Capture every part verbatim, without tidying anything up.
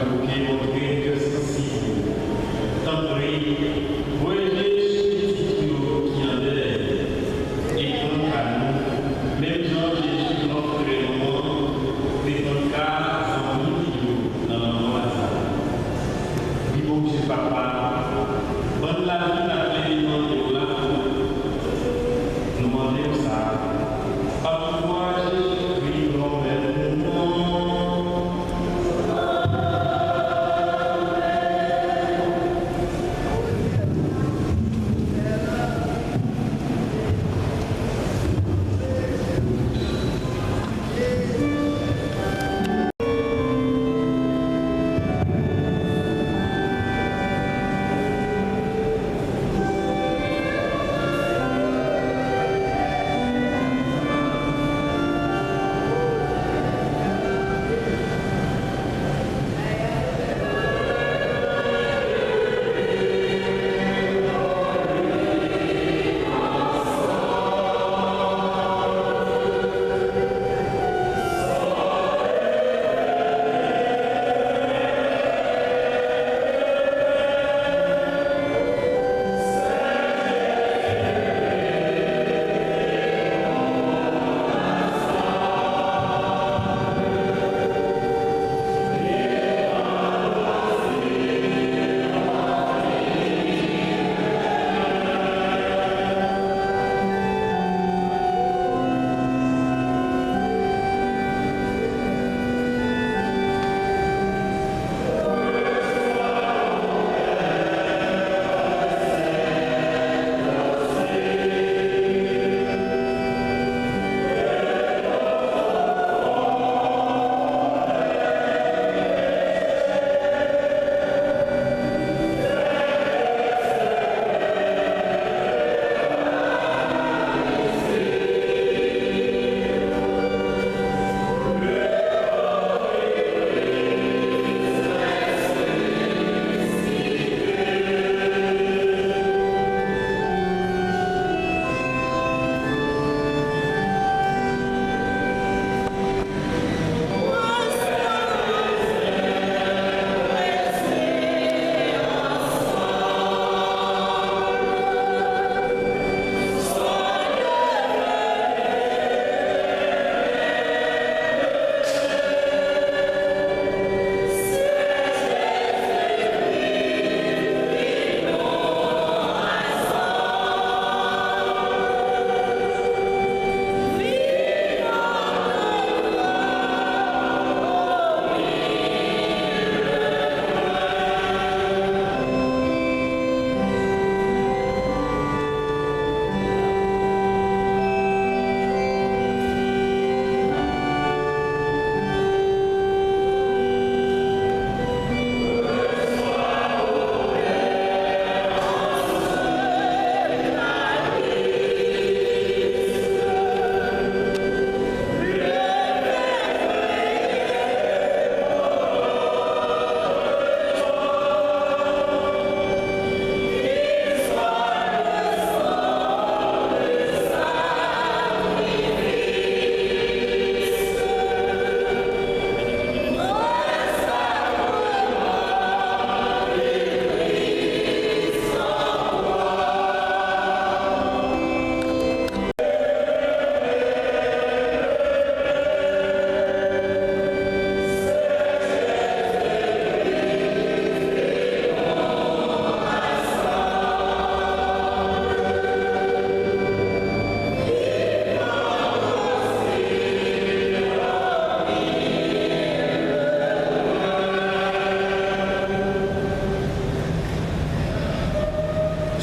Ou te montre kè sansib ou. Tanpri, voye Jezi pitit ou yo ki andèy e pran ka nou, menm jan Jezi k antre nou an te pran ka zanmi li yo nan lanmò Laza. Wi, Bondye Papa, ban n lavi n ap leve mande w la. Nou mande w sa. Pa pou glwa Jezikri, nou renmen nou.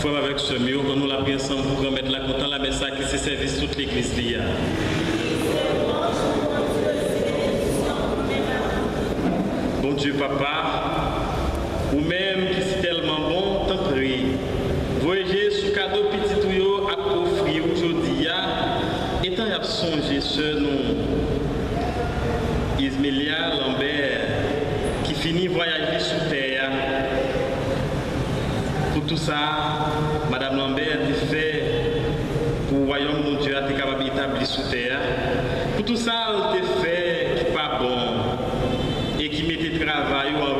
Frè m avèk sè m yo, ann nou lapriyè ansanm pou Granmèt la kontan lamès sa ki se sèvis tout legliz li a. Bondye Papa, ou menm ki si tèlman bon, tanpri, voye Jezi sou kado pitit ou yo ap ofri ou jodi a, etan y ap sonje sè nou Ismelia Lambert, ki fini vwayaj li sou tè a. Pou tou sa Madanm Lambert te fè pou wayòm Bondye a te kapab etabli sou tè a, pou tou sa l te fè ki pa bon e ki mete travay ou an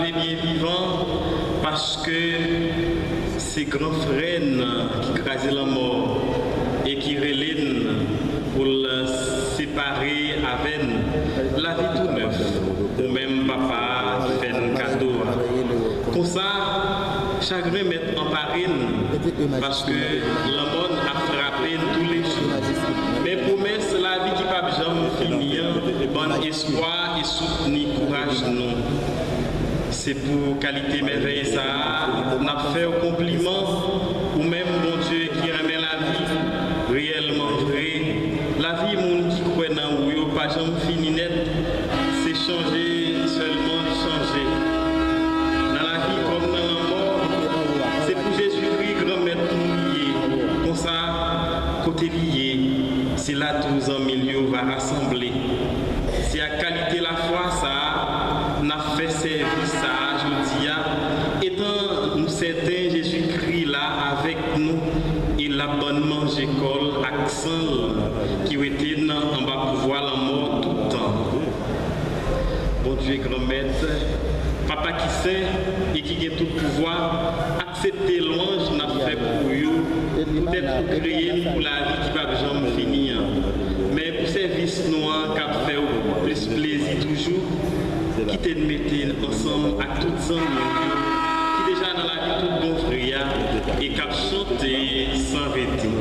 Byen vivan, paske se gran frè n ki kraze lanmò e ki rele n pou l separe avè n lavi tou nèf, ou menm Papa a ki fè n kado a. Konsa, chagren mèt anpare n, paske lanmò n ap frape n toulejou. Men pwomès lavi ki p ap janm fini an ban n espwa e soutni kouraj nou. Se pou kalite mèvèy sa a n ap fè w konpliman, ou menm Bondye ki renmen lavi reyèlman vre. Lavi moun ki kwè nan ou yo pa janm fini nèt, se chanje sèlman li chanje. Nan lavi kòm nan lanmò, se pou Jezikri Granmèt nou li ye. Konsa, kote li ye, se la tou zanmi l yo va rasanble. Se ak kalite lafwa sa a n ap fè sèvis sa a jodi a, etan nou sèten Jezikri la avèk nou e l ap ban n manje kò l ak san l ki rete n anba pouvwa lanmò tout tan. Bondye Granmèt, Papa ki sen e ki gen tout pouvwa, aksepte lwanj n ap fè pou yo, poutèt ou kreye n pou lavi ki p ap janm fini an. Men pou sèvis nou an k ap fè w plis plezi toujou, kite n mete n ansanm ak tout zanmi w yo ki deja nan lavi tout bon vre a e k ap chante san rete.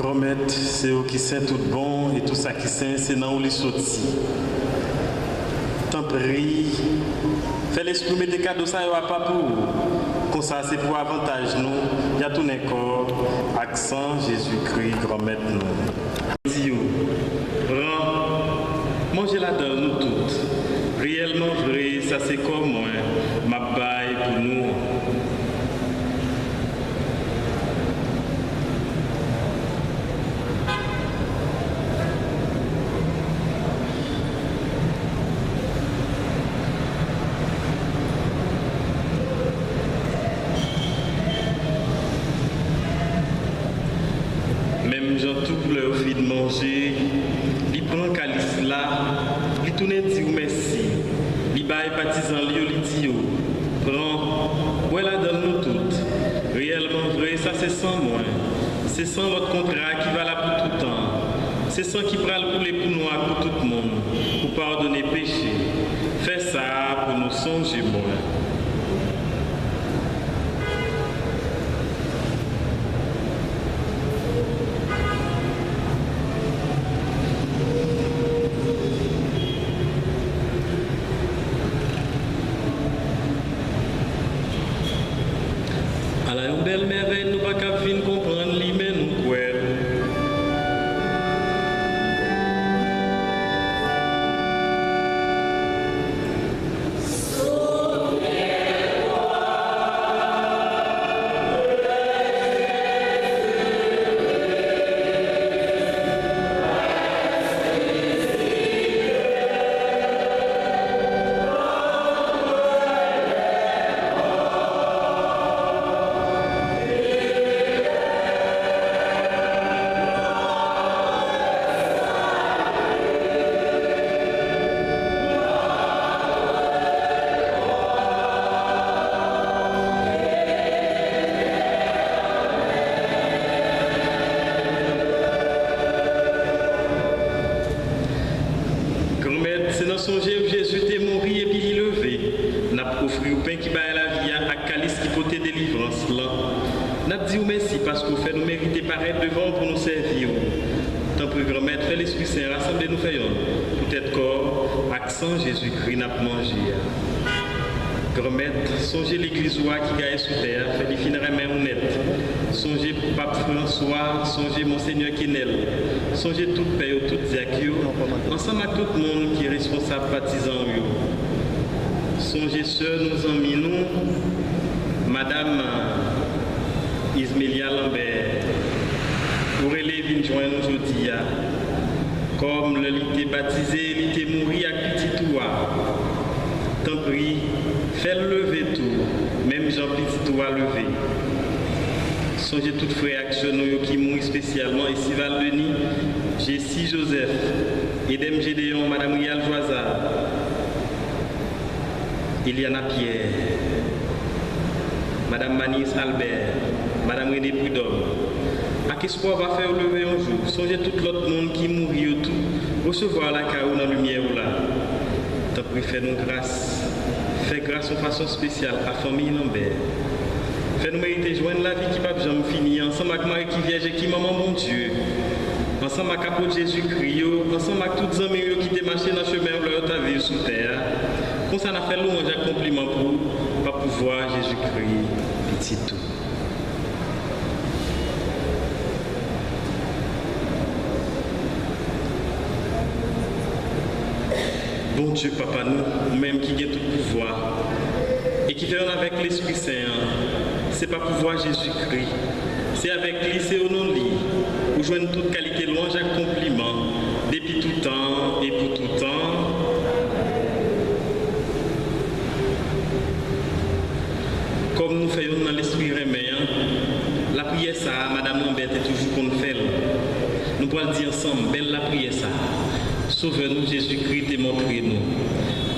Granmèt, se ou ki sen tout bon, e tou sa ki sen, se nan ou li soti. Tanpri, fè Lespri w mete kado sa yo apa pou ou. Konsa, se pou avantaj nou, y a tounen kò ak san Jezikri, Granmèt nou. Di yo, pran, manje ladan l nou tout. Reyèlman vre, Sa se kò mwen, m ap bay pou nou an. Menm jan tou, lè yo fin manje, li pran kalis la, li tounen di w mèsi. Li bay patizan l yo, li di yo, pran, bwè ladan l nou tout. Reyèlman vre, sa se san mwen. Se san lòt kontra a ki valab pou toutan. Se san ki pral koule pou nou ak pou tout moun, pou padone peche. Fè sa pou nou sonje mwen. Ala yon bèl mèvèy, nou pa kab fin konprann li, men nou kwè l. Granmèt, se nan sonje w Jezi te mouri epi li leve. N ap ofri w pen ki bay lavi a ak kalis ki pote delivrans lan. N ap di w mèsi paske w fè nou merite parèt devan w pou nou sèvi w. Tanpri, Granmèt, fè Lespri Sen rasanble nou fè yonn pou tèt kò ak san Jezikri n ap manje a. Granmèt, sonje legliz ou a ki gaye sou tè a, fè li fin renmen ou nèt. Sonje Pap Franswa, sonje Monsenyè Kenèl, sonje tout pè yo, tout dyak yo, ansanm ak tout moun ki responsab patizan w yo. Sonje sè nou, zanmi nou, Madanm Ismelia Lambert, ou rele vin jwenn nou jodi a. Kòm lè li te batize, li te mouri ak pitit ou a. Tanpri, fè l leve tou, menm jan pitit ou a leve. Sonje tout frè ak sè nou yo ki mouri, espesyalman Esival Denis, Jessie Joseph, Edem Gédéon, Madanm Rial Joiza, Eliana Pierre, Madanm Manius Albert, Madanm Renée Prud'homme, ak espwa w va fè yo leve yon jou. Sonje tout lòt moun ki mouri yo tou, resevwa yo lakay ou nan limyè ou la. Tanpri, fè nou gras. Fè gras yon fason espesyal a fanmi Lambert. Fè nou merite jwenn lavi ki p ap janm fini ansanm ak Mari ki vyèj e ki manman Bondye, ansanm ak apot Jezikri yo, ansanm ak tout zanmi w yo ki te mache nan chemen w lè yo t ap viv sou tè a. Konsa, n a fè lwanj ak konpliman pou ou, pa pouvwa Jezikri, Pitit ou. Bondye, Papa nou, ou menm ki gen tout pouvwa e ki fè yonn avèk Lespri Sen an, se pa pouvwa Jezikri, se avèk li, se o non li, ou jwenn tout kalite lwanj ak konpliman, depi toutan e pou toutan. Kòm nou fè yonn nan lespri renmen an, lapriyè sa a, Madanm Lambert te toujou konn fè l. Nou pral di ansanm bèl lapriyè sa a Sovè nou Jezikri te montre nou.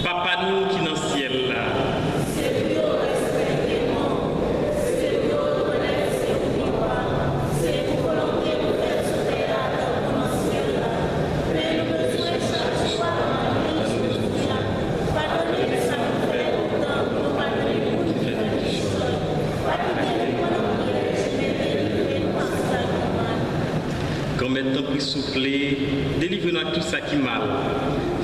Papa nou ki nan syèl la. Granmèt, tanpri, souple, delivre nou ak tout sa ki mal.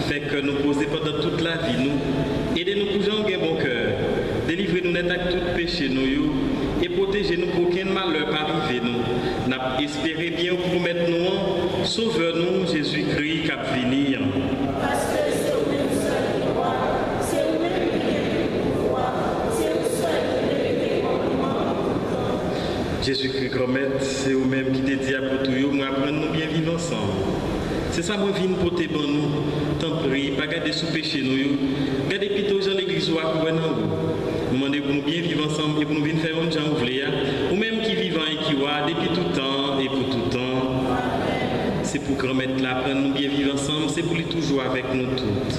Fè kè nou poze pandan tout lavi nou. Ede nou pou jan w gen bon kè. Delivre nou nèt ak tout peche nou yo e pwoteje nou pou okenn malè pa rive nou. N ap espere byen ou pwomèt nou an, Sovè nou, Jezikri, k ap vini an. Paske se ou menm sèl ki wa, se ou menm ki Jezikri, Granmèt, se ou menm ki te di apot ou yo, "Mwen aprann nou byen viv ansanm." Se sa mwen vin pote ban nou. Tanpri, pa gade sou peche nou yo. Gade pito jan legliz ou a kwè nan ou. Nou mande pou nou byen viv ansanm e pou nou vin fè youn jan ou vle a. Ou menm ki vivan e ki wa depi tout tan e pou tout tan. Se pou Granmèt la aprann nou byen viv ansanm, se pou li toujou avèk nou tout.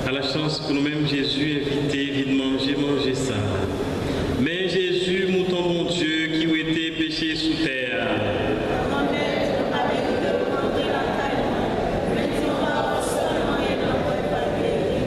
A la chans pou nou menm, Jezi envite vin manje manje sa. Men Jezi, mouton Bondye ki wete peche sou tè a. Granmèt, mwen pa merite pou w antre lakay mwen, men di yon pawòl sèlman e lanmò m ap geri.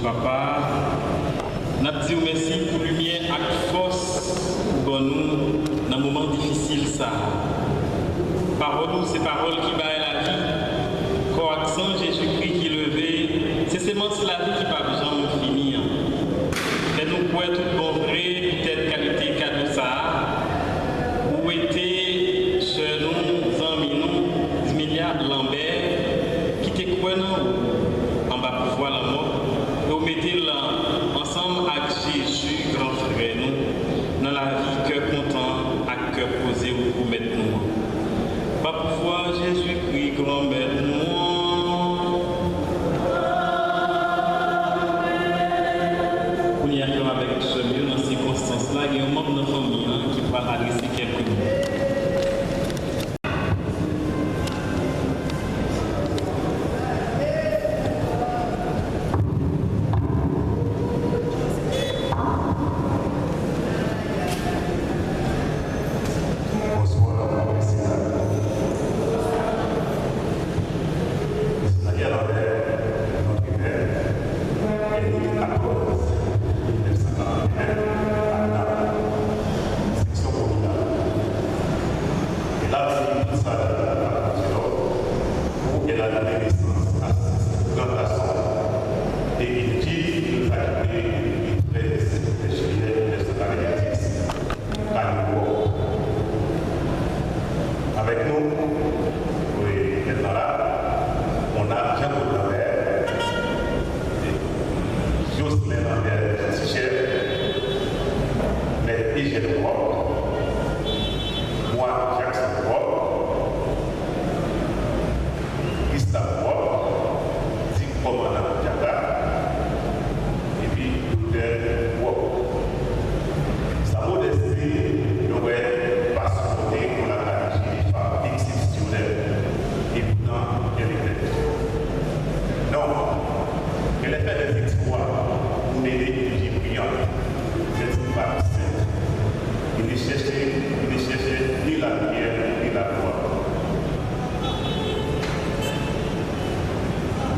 Papa, n ap di w mèsi pou limyè ak fòs ou ban nou nan moman difisil sa a. Pawòl ou se pawòl ki bay lavi. Kò ak san Jezikri ki leve, se semans lavi ki p ap janm fini an. Fè nou kwè tout bon vre poutèt kalite kado sa a. Ou rete sè nou, zanmi nou, Zmilia Lambert, ki te kwè nan ou anba pouvwa lanmò, e w mete l ansanm ak Jezi, gran frè nou, nan lavi kè kontan ak kè poze ou pwomèt nou an. Pa pouvwa Jezikri, Granmèt nou an. Kounye a, frè m avèk sè m yo, nan sikonstans la, gen yon manm nan fanmi an ki pral adrese kèk mo. Bonswa, mesye, dam. Daniel Lambert, Notre Père, est né le quatorze mille neuf cent quarante et un à Naples, section communale. Il a vécu toute sa vie à Constantinople, où il a donné naissance à six grands garçons, et il dit qu'il nous a quittés le treize juillet mille neuf cent quatre-vingt-dix. Avec nous, oui, maintenant là, on a Jean-Claude Lambert, Jocelyn Lambert, petit chef, Maître Eugène Rock, moi, Jackson Rock, Gustave Rock, dit commandant Diaka, epi Doktè Rock. Sa modès li, nou wè, pa sipòte yon lakay eksepsyonèl e poutan gen regrèt. Non, ke les faits des exploits nous mené une vie brillante, c'est une femme sainte. Il ne cherchait, il ne cherchait ni la lumière ni la gloire.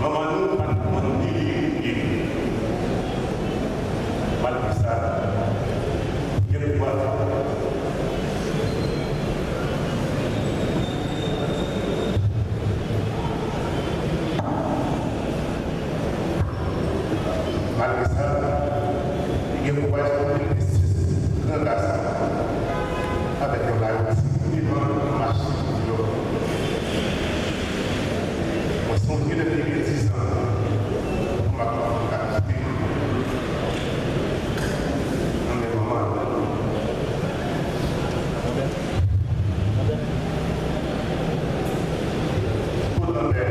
Manman nou pa t konn ni li ni li. Malgre sa, gen pouvwa. Malgre sa, li gen kouraj pou l mete sis gran gason avèk yon layo ti devan yon machin pou yo. Mwen sonje lè m te gen dizan, manman m ka kite m nan men manman l. Kot Lanbè?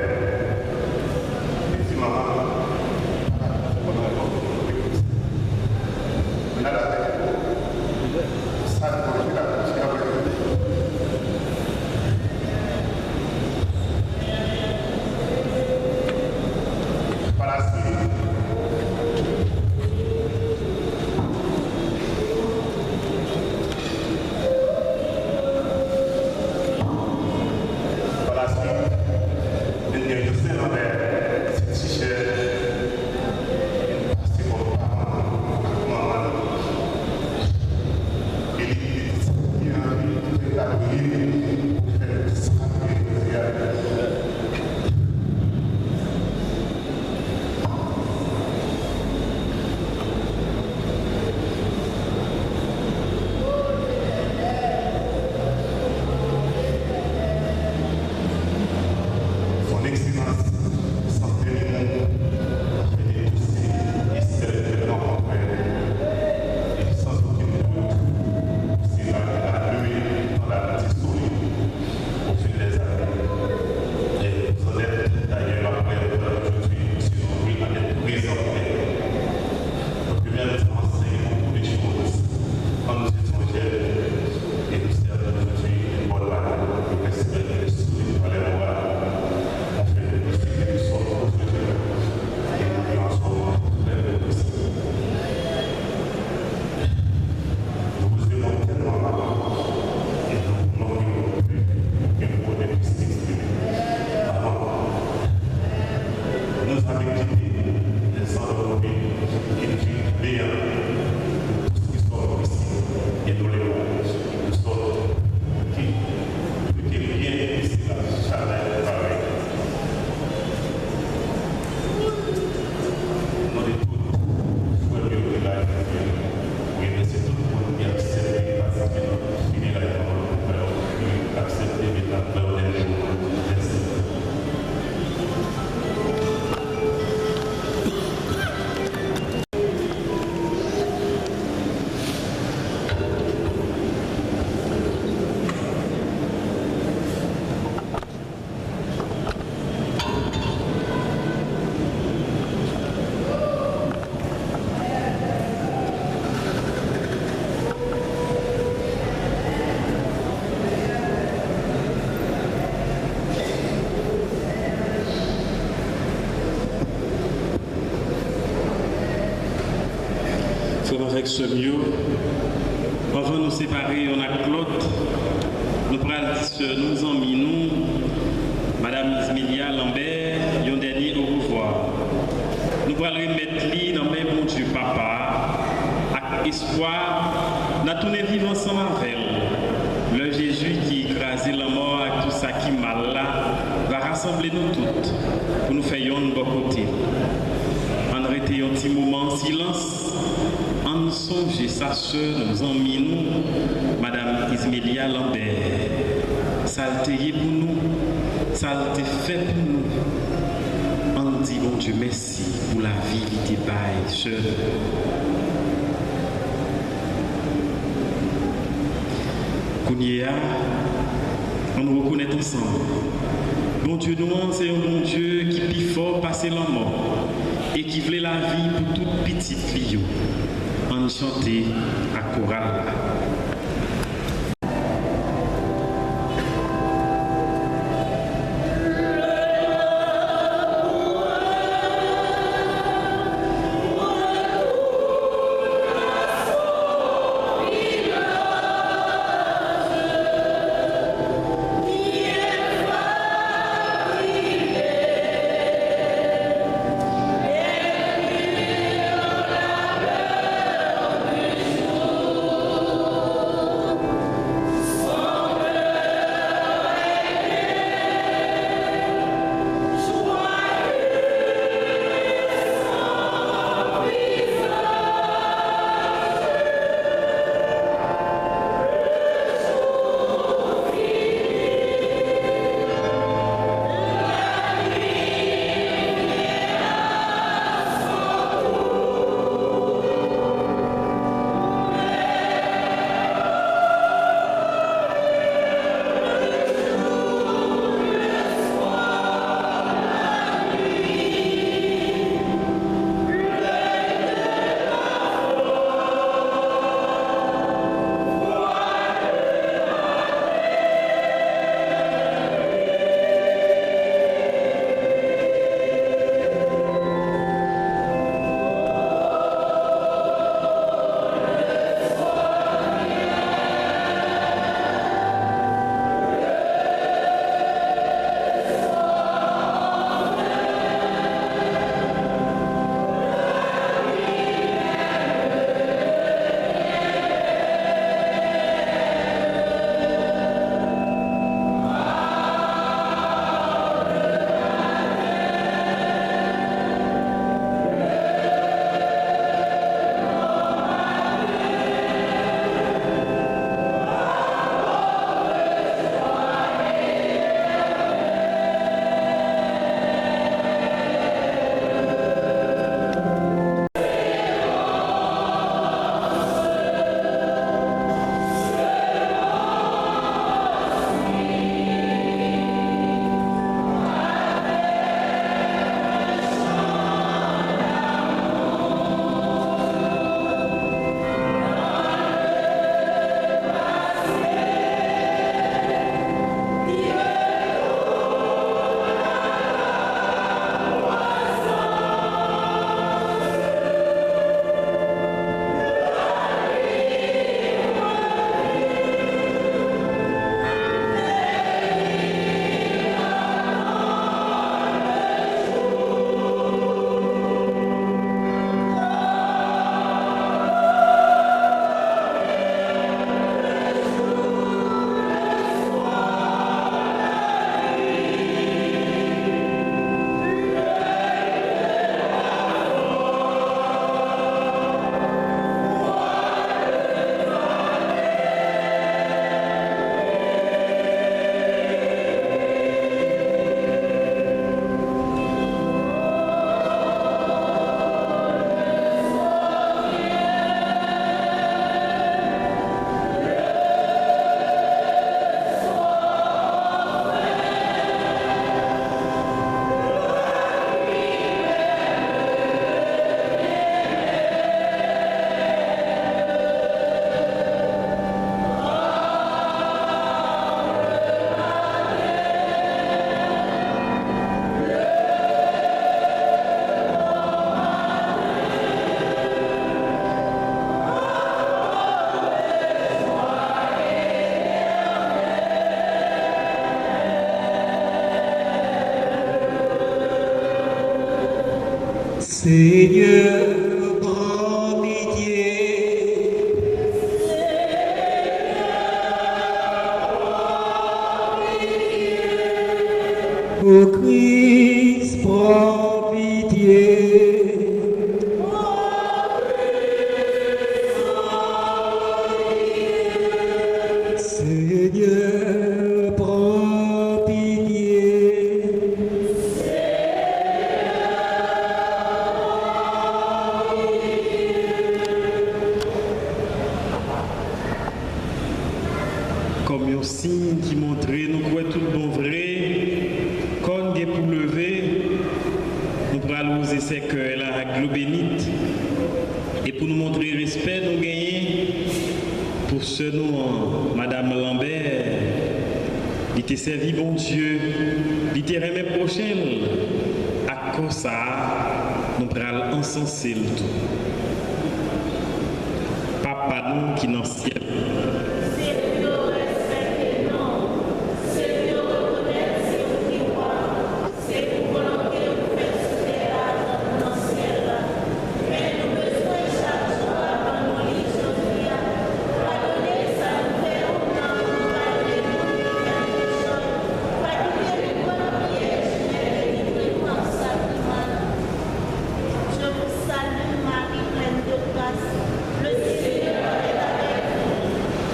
Li di manman l, pa ka kite kòm yon kòb pou l te koze. Nan Frè m avèk sè m yo, anvan nou separe yonn ak lòt, nou pral di sè nou, zanmi nou, Madam Ismelia Lambert, yon dènye orevwa. Nou pral remèt li nan men Bondye Papa a, ak espwa n a tounen viv ansanm avè l lè Jezi ki kraze lanmò ak tou sa ki mal la va rasanble nou tout pou nou fè yonn bò kote l. Ann rete yon ti moman an silans. Ann sonje sa sè nou, zanmi nou, Madam Ismelia Lambert, sa l te ye pou nou, sa l te fè pou nou. Ann di Bondye mèsi pou lavi li te bay sè nou. Kounye a, ann rekonèt ansanm, Bondye nou an se yon Bondye ki pi fò pase lanmò e ki vle lavi pou tout pitit li yo. Ann chante ak koral la. Seigneur, prends pitié. Ô Christ, prends pitié. Seigneur, prends pitié. Kòm yon siy ki montre nou kwè tout bon vre, kò n gen pou leve, nou pral wouze sèkèy la ak dlo benit. E pou nou montre respè nou genyen pou sè nou an, Madanm Lambert, li te sèvi Bondye, li te renmen pwochen l. Ak kò sa a, nou pral ansanse l tou. Papa nou ki nan syèl. Senyè, respèkte non. Senyè, rekonèt se ou ki wa. Se pou volonte ou fèt sou tè a, tankou nan syèl la. Men nou bezwen chak jou a ban nou li jodi a. Padone sa nou fè ou, tankou nou padone moun ki fè nou pechò. Pa kite nou pran nan pyèj, men delivre nou ak sa ki mal. Je vous salue, Marie pleine de grâce, le Seigneur est avec vous.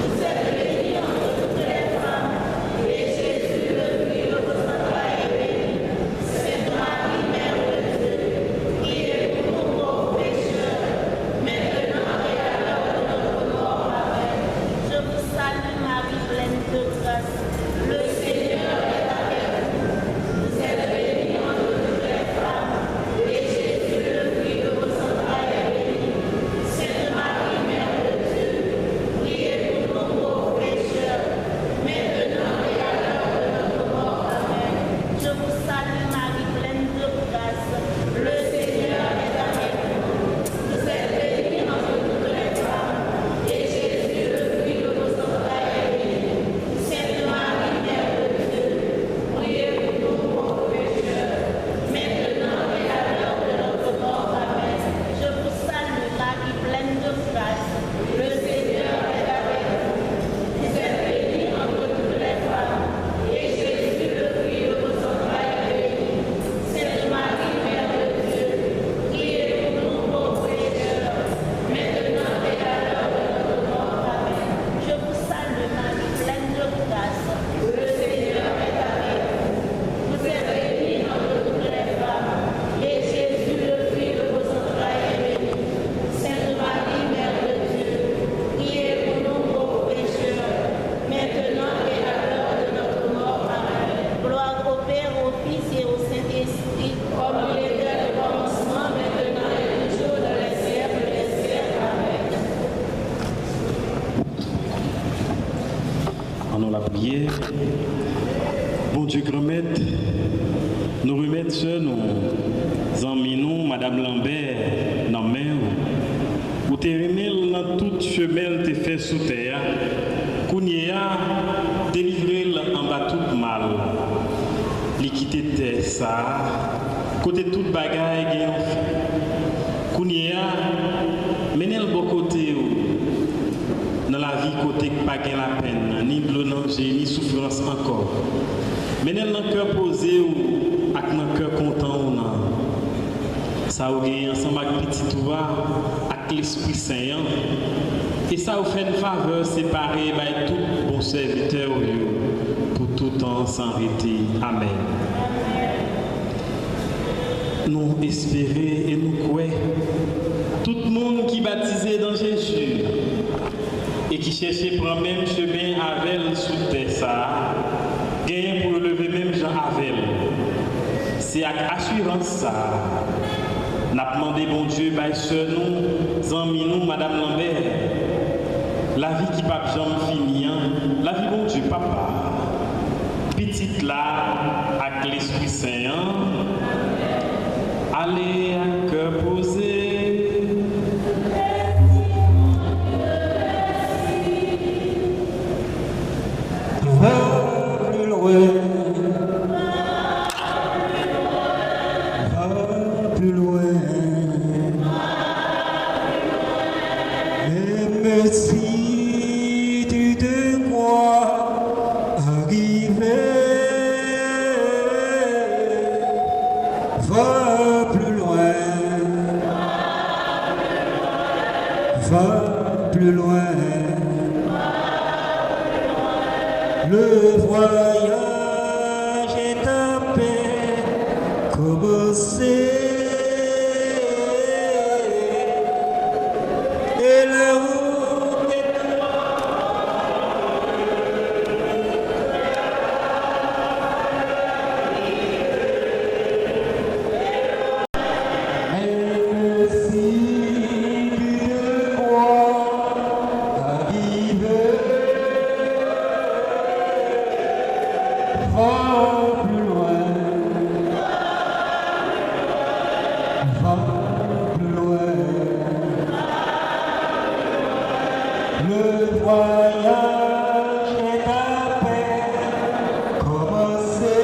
Vous êtes bénie entre toutes les femmes, et Jésus, le fruit de vos entrailles, est béni. Sainte Marie, Mère de Dieu, priez pour nous pauvres pécheurs, maintenant et à l'heure de notre mort. Amen. Je vous salue, Marie pleine de grâce, le Seigneur est avec vous. Vous êtes bénie entre toutes les femmes, et Jésus, le fruit de vos entrailles, est béni. Sainte Marie, Mère de Dieu, priez pour nous pauvres pécheurs, maintenant et à l'heure de notre mort. Amen. Je vous salue, Marie pleine de grâce, le Seigneur est avec vous. Vous êtes bénie entre toutes les femmes, et Jésus, le fruit de vos entrailles, est béni. Sainte Marie, Mère de Dieu, priez pour nous pauvres pécheurs, maintenant et à l'heure de notre mort. Amen. Je vous salue, Marie pleine de grâce, le Seigneur est avec vous. Vous êtes bénie entre toutes les femmes, et Jésus, le fruit de vos entrailles, est béni. Sainte Marie, Mère de Dieu, priez pour nous pauvres pécheurs, maintenant et à l'heure de notre mort. Amen. Je vous salue, Marie pleine de grâce, le Seigneur est avec vous. Vous êtes bénie entre toutes les femmes, et Jésus, le fruit de vos entrailles, est béni. Sainte Marie, Mère de Dieu, priez pour nous pauvres pécheurs, maintenant et à l'heure de notre mort. Amen. Gloire au Père, au Fils et au Saint-Esprit. Comme il était au commencement, maintenant et toujours, dans les siècles des siècles. Amen. Ann nou lapriyè. Bondye Granmèt, nou remèt sè nou, zanmi nou, Madanm Lambert, nan men w. Ou te renmen l nan tout chemen l te fè sou tè a. Kounye a, delivre l anba tout mal. Li kite tè sa a, kote tout bagay gen yon fen. Kounye a, mennen l bò kote w, nan lavi kote k pa gen lapenn, ni dlo nan je, ni soufrans ankò. Mennen l nan kè poze w ak nan kè kontan w nan. Sa ou genyen ansanm ak Pitit ou a, ak Lespri Sen an, e sa ou fè n favè separe bay tout bon sèvitè w yo, pou tout tan san rete. Amèn. Nou espere e nou kwè, tout moun ki batize nan Jezi e ki chèche pran menm chemen avè l sou tè sa a, genyen pou yo leve menm jan avè l. Se ak asirans sa a, n ap mande Bondye bay sè nou, zanmi nou, Madanm Lambert, lavi ki p ap janm fini an, lavi Bondye Papa, Pitit la ak Lespri Sen an. Ale ak kè poze. Va plus loin. Va plus loin. Si tu te crois arrivé, va plus loin, va plus loin. Le voyage est à peine commencé. Et la route est Même si tu te crois arrivé, va plus loin, va plus loin. Le voyage est à peine commencé.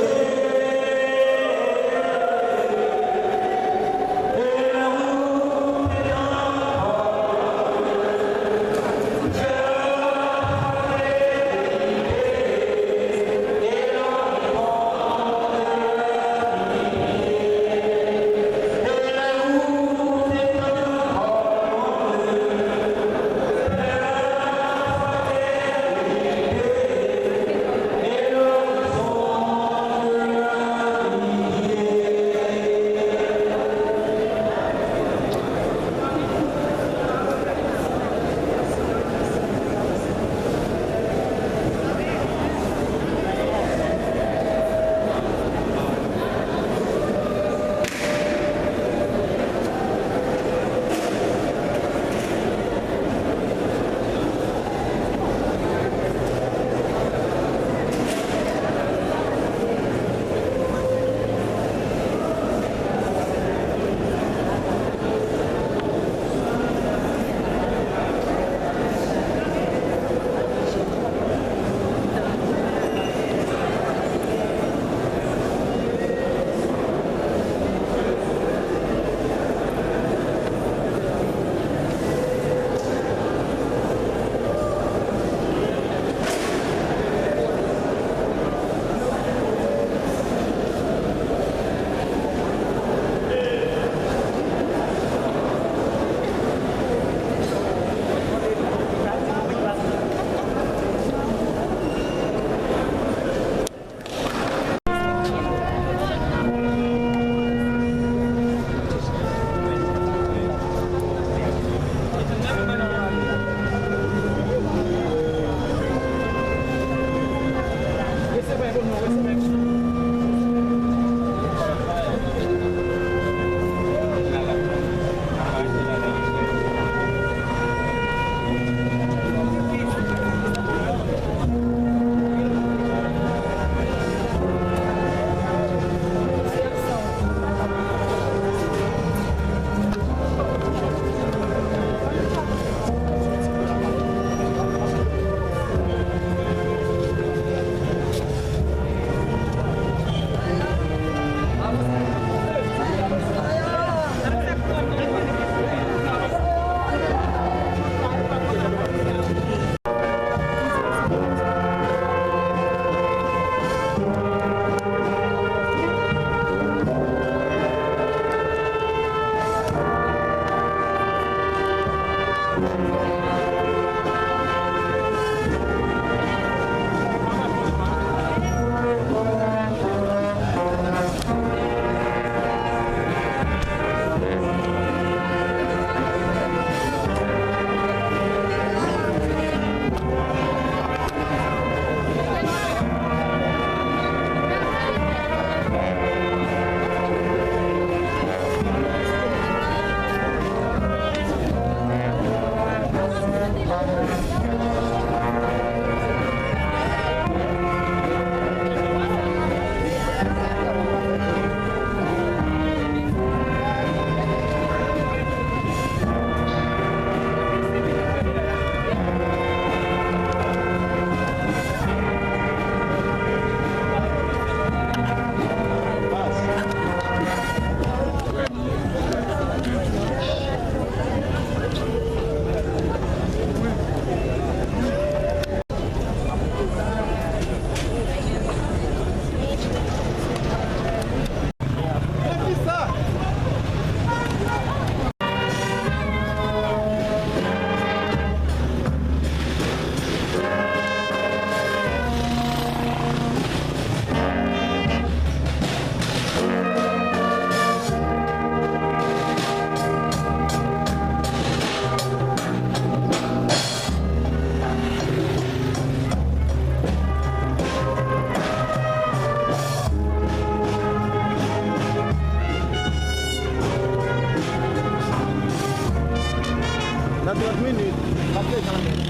Trant minit, m ap deja nan men.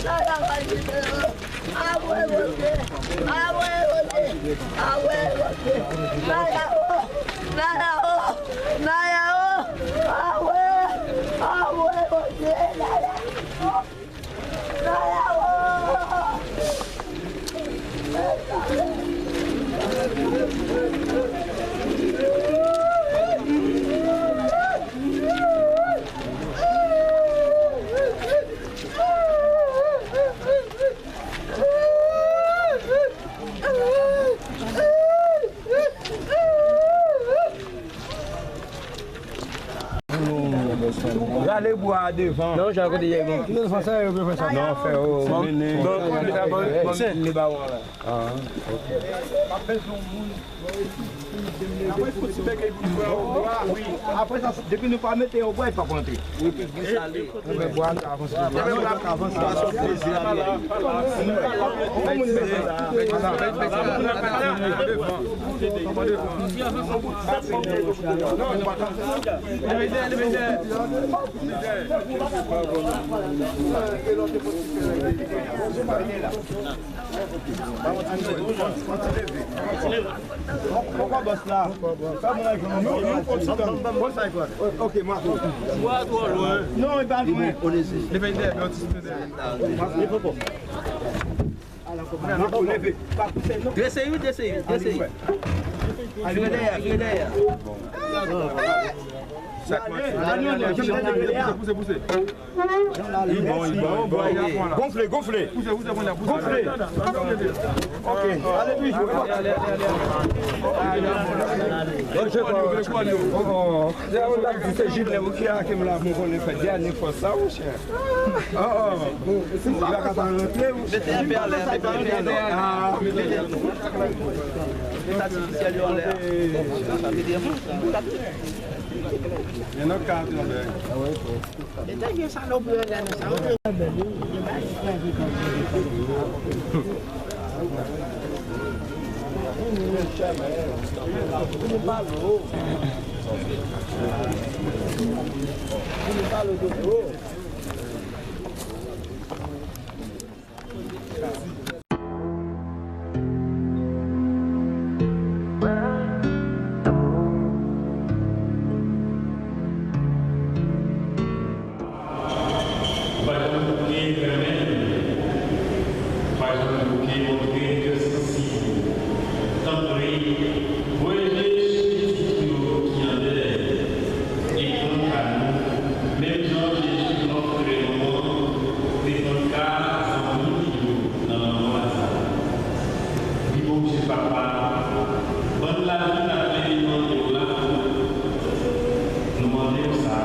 Naya, Naya, Naya, Naya, Rale bwa a devan. Non, jan kote yè bon. Non, fè yo, fè sa. Non, fè yo, bon, mennen. Bon, bon, bon, bon, bon, li ba w la. Ah, ok. Apre, fò ti bègay pou nou fè yon bwa. Wi. Apre sa, depi nou pa mete yon bwa, li p ap rantre. Wi, pi glis ale. Enben, bwa a ka avanse. Enben, bwa a ka avanse. Sa se yon plezi ale. Yon moun bègay la. Poko bòs la. Sa moun la jwenn. Non, non, konsitan. Bon, sa e kwa? Ok, Marco. Bwa twò lwen. Non, e pa lwen. Li vin dèyè, men yon ti sou dèyè. Marco, leve. Pa pouse, non. Drese wi, drese wi, drese wi. Vire dèyè, vire dèyè. Sa kwa? Pouse, pouse, pouse. Li bon, li bon, li bon. Gonfle, gonfle. Pouse, pouse, pouse, pouse. Gonfle. Ok, ale pi jwe. Oh, oh. Se Jilè ou ki ake m la, mwen konnen fè dènye fwa sa, monchè. Oh, oh. Si m pa ka pa rantre, monchè. Mete enpe anlè, mete enpe anlè. Ah. Mete atifisyèl yo anlè. Sa vle di, men nan ka tou, anlè. Li te gen salopri yo la nan sa. Ou pa janm bouke renmen l. Ou pa janm bouke montre kè sansib ou. Tanpri, voye Jezi pitit ou yo ki anndan e pran ka nou, menm jan Jezi pran frè nou an, te pran ka zanmi li yo nan lanmò Laza. Wi, Bondye Papa, ban n lavi n ap leve mande w la. Nou mande w sa.